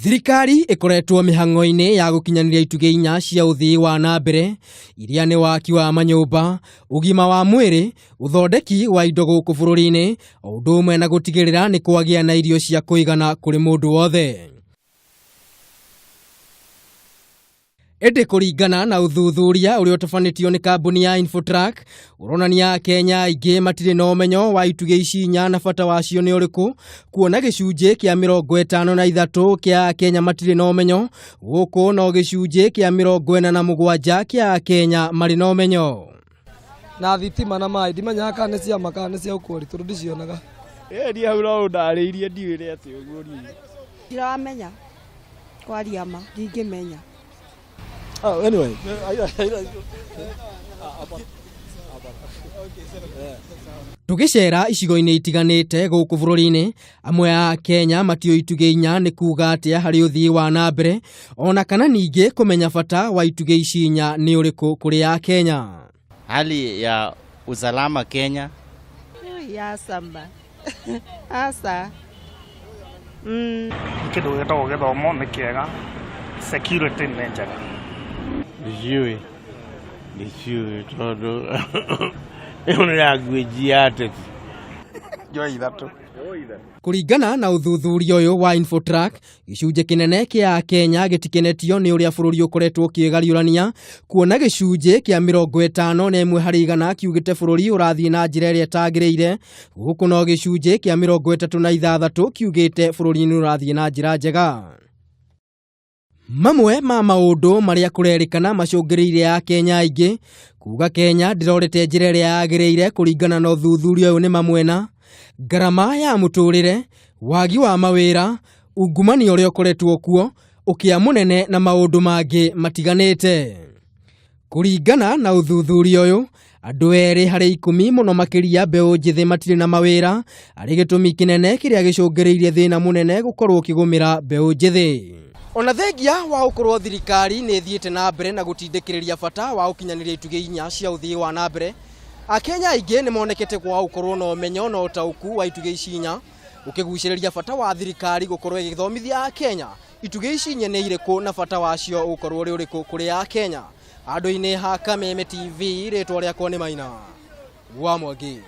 Thirikari ĩkoretwo mĩhang'o-inĩ ya gũkinyanĩria itugĩ inya cia ũthii wa na mbere iria nĩ waki wa manyũmba, ũgima wa mwĩrĩ, ũthondeki wa indo gũkũ bũrũri-inĩ, o ũndũ ũmwe na gũtigĩrĩra nĩ kwagĩa na irio cia kũigana kũrĩ mũndũ wothe. Ĩndĩ kũringana na ũthuthuria ũrĩa ũtabanĩtio nĩ kambuni ya Infotrack ũronania Akenya aingĩ matirĩ na ũmenyo wa itugĩ ici inya na bata wacio nĩ ũrĩkũ, kuona gĩcunjĩ kĩa 53 kĩa Akenya matirĩ na ũmenyo, gũkũ no gĩcunjĩ kĩa 47 kĩa Akenya marĩ na ũmenyo. Na thitima na maĩ ndimenyaga kana nĩ cia ma kana nĩ cia ũkwori tondũ ndicionaga. Ĩĩ niĩ hau no ũndarĩirie ndiwĩre atĩ ũguo niĩ. Ndiramenya kwaria ma ndingĩmenya. Oh, anyway. Tũgĩcera icigo-inĩ itiganĩte gũkũ bũrũri-inĩ, amwe a Kenya matiũĩ itugĩ inya nĩ kuga atĩa harĩ ũthii wa na mbere, ona kana ningĩ kũmenya bata wa itugĩ ici inya nĩ ũrĩkũ kũrĩ Akenya. Hali ya usalama Kenya. Ya samba asa. Kĩndũ gĩtagwo gĩthomo nĩ kĩega, security nĩ njega. Ndiciũĩ, ndiciũĩ tondũ ĩyo nĩ language ya ateti. Njoe ithatũ. Kũringana na ũthuthuria ũyũ wa Infotrack, gĩcunjĩ kĩnene kĩa Akenya gĩtikenetio nĩ ũrĩa bũrũri ũkoretwo ũkĩĩgariũrania, kuona gĩcunjĩ kĩa 51 harĩ igana kiugĩte bũrũri ũrathiĩ na njĩra ĩrĩa ĩtagĩrĩire, gũkũ no gĩcunjĩ kĩa 36 kiugĩte bũrũri nĩ ũrathiĩ na njĩra njega. Mamwe ma maũndũ marĩa kũrerĩkana macũngĩrĩirie Akenya aingĩ kuga Kenya ndĩrorete njĩra ĩrĩa yagĩrĩire kũringana na ũthuthuria ũyũ nĩ mamwe na ngarama ya mũtũrĩre, wagi wa mawĩra, ungumania ũrĩa ũkoretwo kuo, ũkĩa mũnene na maũndũ mangĩ matiganĩte. Kũringana na ũthuthuria ũyũ, andũ 2 harĩ 10 mũno makĩria mbeũ njĩthĩ matirĩ na mawĩra, arĩ gĩtũmi kĩnene kĩrĩa gĩcũngĩrĩirie thĩna mũnene gũkorwo ũkĩgũmĩra mbeũ njĩthĩ. Ona thengia wa gũkorwo thirikari nĩ ĩthiĩte na mbere na gũtindĩkĩrĩria bata wa gũkinyanĩria itugĩ inya cia ũthii wa na mbere, Akenya aingĩ nĩ monekete kwaga gũkorwo na ũmenyo na ũtaũku wa itugĩ ici inya, ũkĩgucĩrĩria bata wa thirikari gũkorwo ĩgĩthomithia Akenya itugĩ ici inya nĩ irĩkũ na bata wacio ũgũkorwo ũrĩ ũrĩkũ kũrĩ Akenya. Handũ-inĩ ha Kameme TV, rĩtwa rĩakwa nĩ Maina wa Mwangi.